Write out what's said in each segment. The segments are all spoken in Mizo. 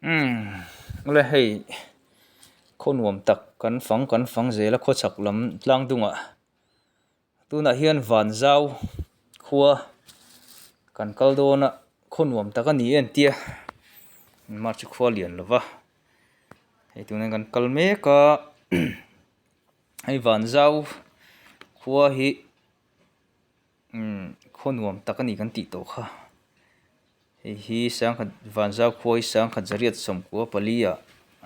Umm awle hei khaw nuam tak kan fang kan fang zel a khawchhak lam tlang dungah tunah hian van zau khua kan kal dawn a khaw nuam tak a ni e an tia march chu khua lian lo va hei tunah hian kan kal mek a hei van zau khua hi umm khaw nuam tak a ni kan tih tawh kha hei hi sangkhat vanzau khua hi sangkhat zariat sawmkua pali ah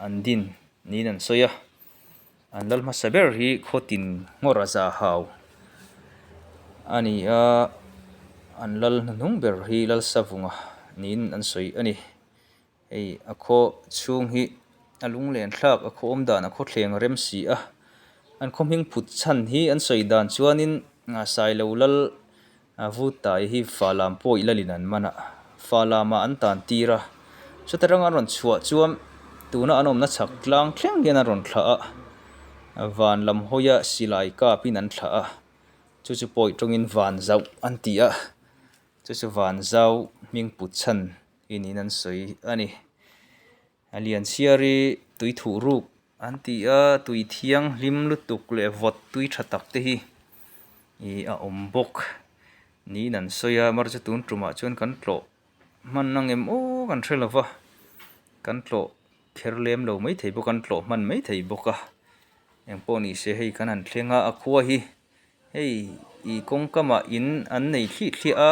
an din niin an sawi a an lal hmasa ber hi khaw tin nghawr a za hau a ni a an lal hnuhnung ber hi lalsavunga niin an sawi a ni. Hei a khaw chhung hi a lunglen thlak a khaw awm dan a khawthleng a rem si a an khaw hming phut chhan hi an sawi dan chuanin sailo lal vutai hi falam pawh i lalin an man a falam ah an tan tir a chuta ranga an rawn chhuah chuan tuna an awmna chhak tlang thleng hian an rawn thlah a van lam hawia silai kap in an thlah a chu chu pawih tawngin van zauh an ti a chu chu van zau hming put chhan. In in an sawi a ni. A lian chhiar hi tui thuh ruk an ti a, tui thianghlim lutuk leh vawt tui tha tak te hi ih a awm bawk niin an sawi a, amaherawhchu tun tumah chuan kan tlawh hman ang em aw kan hre lo va, kan tlawh kher lem lo maithei bawk a, an tlawh hman maithei bawk a, engpawh ni se hei kan han thleng a, a khua hi. Hei ih kawngkamah in an nei thliah thliah a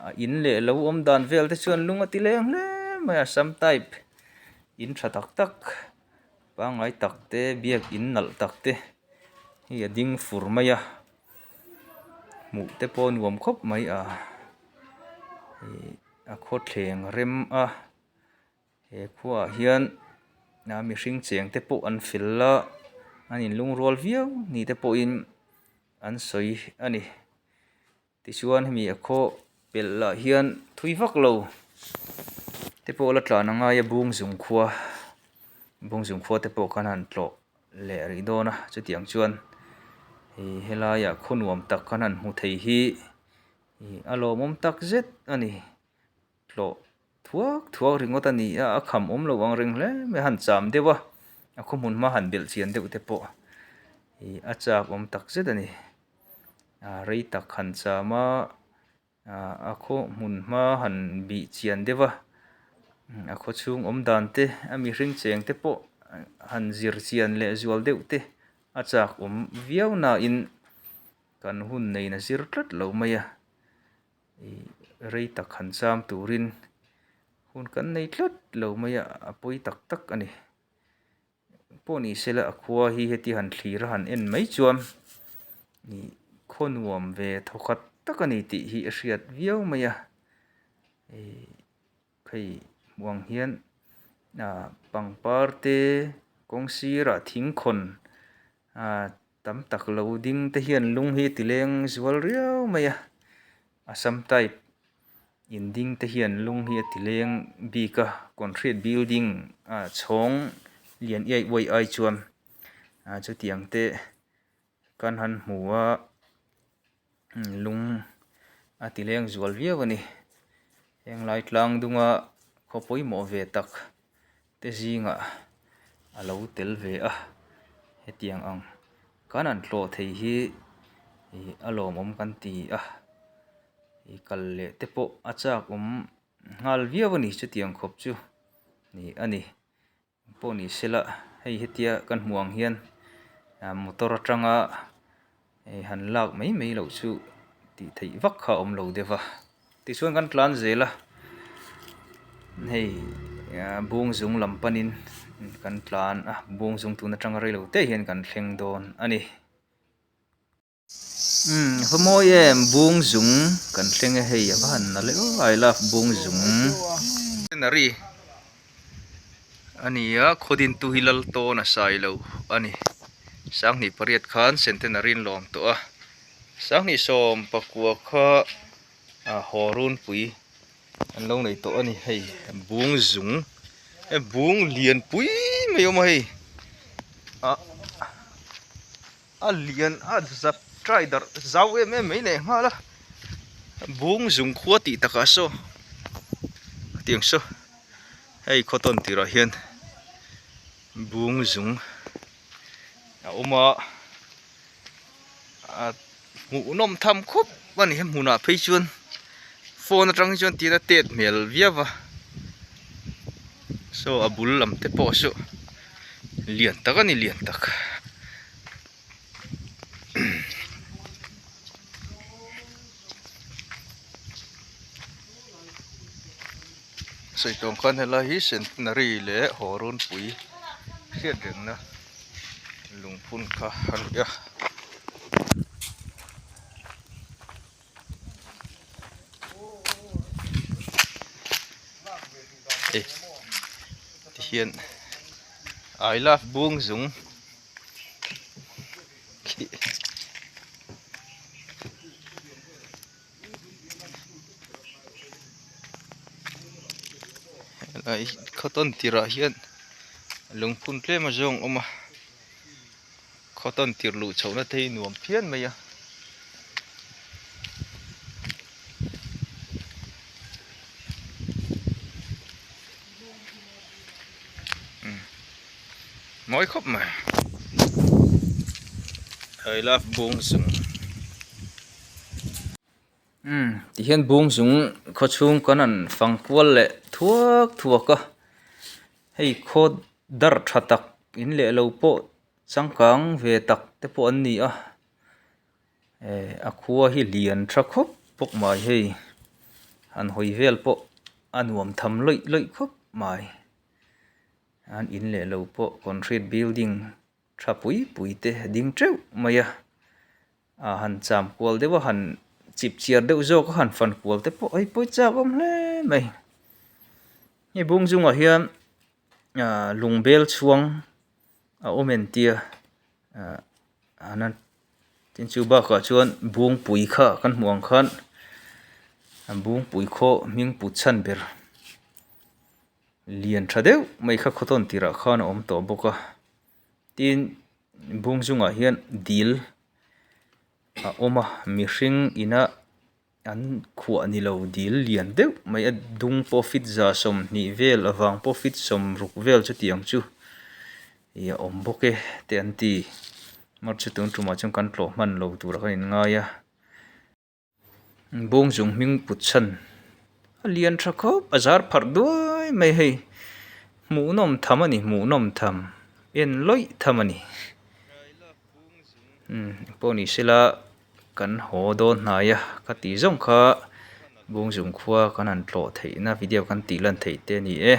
ah in leh lo awm dan vel te chuan lung a ti leng hle mai a sam type in tha tak tak pangngai tak te biak in nalh tak te hei a ding fur mai a hmuh te pawh a nuam khawp mai a ih a khawthleng rem a. He khuaah hian a mihring cheng te pawh an fel a an inlungrual viau ni te pawhin an sawi a ni tichuan hemi a khaw pelh lah hian thui vak lo te pawh la tlan a ngai a bungzung khua bungzung khua te pawh khan han tlawh leh rih dawn a chutiang chuan ih helaiah khaw nuam tak khan han hmu thei hi ih a lawmawm tak zet a ni. Tlawh thuak thuak ringawt a ni a, a kham awm lo ang reng hle mai a han cham deuh a, a khaw hmun hma han belh chian deuh te pawh ih a chak awm tak zet a ni. Ah rei tak han cham a, ah a khaw hmun hma han bih chian deuh a, a khaw chhung awm dan te a mihring cheng te pawh han zir chian leh zual deuh te a chak awm viau nain kan hun neiin a zir tlat lo mai a. Ih rei tak han cham turin hun kan nei tlat lo mai a a pawi tak tak a ni pawh ni sela a khua hi heti han thlir a han en mai chuan ih khaw nuam ve thawkhat tak a ni tih hi a hriat viau mai a ih hei hmuh ang hian ah pangpar te kawng sirah thingkhawn ah. Tam tak lo ding te hian lung hi ti leng zual riau mai a, Assam type in ding te hian lung hi a ti leng bik a, concrete building ah chhawng lian iai uai ai chuan ah chutiang te kan han hmu a lung a ti leng zual viau a ni. Heng lai tlang dunga khaw pawimawh ve tak te zingah a lo tel ve a hetiang ang kan han tlawh thei hi ih a lawmawm kan ti a ih kal leh te pawh a chak awm nghal viau a ni chutiang khawp chu ni a ni. Pawh ni sela hei hetia kan hmuh ang hian motor atanga han lak mai mai loh chu tih theih vak kha a awm lo deuh va tichuan kan tlan zel a hei bung zung lam panin kan tlan a bung zung tun atanga rei lo te hian kan thleng dawn a ni. Umm va mawi em bung zung kan thleng e hei a va han nalh e aw I love bung zung. Scenery a ni a khawdin tu hi lal tawn a sai lo a ni sanghnih pariat khan centenary an lawm tawh a sanghnih sawm pakua kha ah haw runpui an lo nei tawh a ni hei bung zung e bung lian pui mai a awm a hei ah. A lian a zat try darh zau em em mai leh nghal a bung zung khua tih takah saw hetiang saw. Hei khaw tawn tirah hian bung zung a awm a a hmuhnawm tham khawp a ni hmunah phei chuan phone atang hi chuan tina tet hmel viau va saw a bul lam te pawh saw lian tak a ni lian tak. Sawi tawng khan helai hi centenary leh haw runpui hriat rengna lungphun kha a ni a. Hei tihian I love Bungzung khi. Helai khaw tawn tirh ah hian lungphun tlem a zawng awm a khaw tawn tirh luh chhoh na te hi nuam phian mai a. Mawi khawp mai I love Bungzung. Umm tihian Bungzung khaw chhung kan han fang kual leh thuak thuak a hei khaw dar tha tak in leh lo pawh changkang ve tak te pawh an ni a eh a khua hi lian tha khawp bawk mai hei han hawi vel pawh a nuam tham lawih lawih khawp mai an in leh lo pawh concrete building tha pui pui te a ding teuh mai a ah han cham kual deuh a han chip chiar deuh zawk a han fan kual te pawh hei pawi chak awm hle mai hei bung zungah hian ah lung bel chhuang a awm entir ah tin chu bakah chuan bungpui kha kan hmuh ang khan bungpui khaw hming put chhan ber. Lian tha deuh mai kha khaw tawn tirah khan a awm tawh bawk a tin bung zungah hian dil a awm a mihring ina an khuah ni lo dil lian deuh mai a dung pawh feet 20 vel avang pawh feet 60 vel chutiang chu ih a awm bawk e te an ti mar chu tun tumah chuan kan tlawh hman lo turah khan in ngai a. Bawngzung hming put chhan a lian tha khawp a zar pharh duai mai hei hmuhnawm tham a ni hmuhnawm tham en lawih tham a ni umm pawh ni sela kan haw dawn hnai a ka tih zawng kha Bawngzung khua kan han tlawh theihna video kan tih lan theih te a ni e.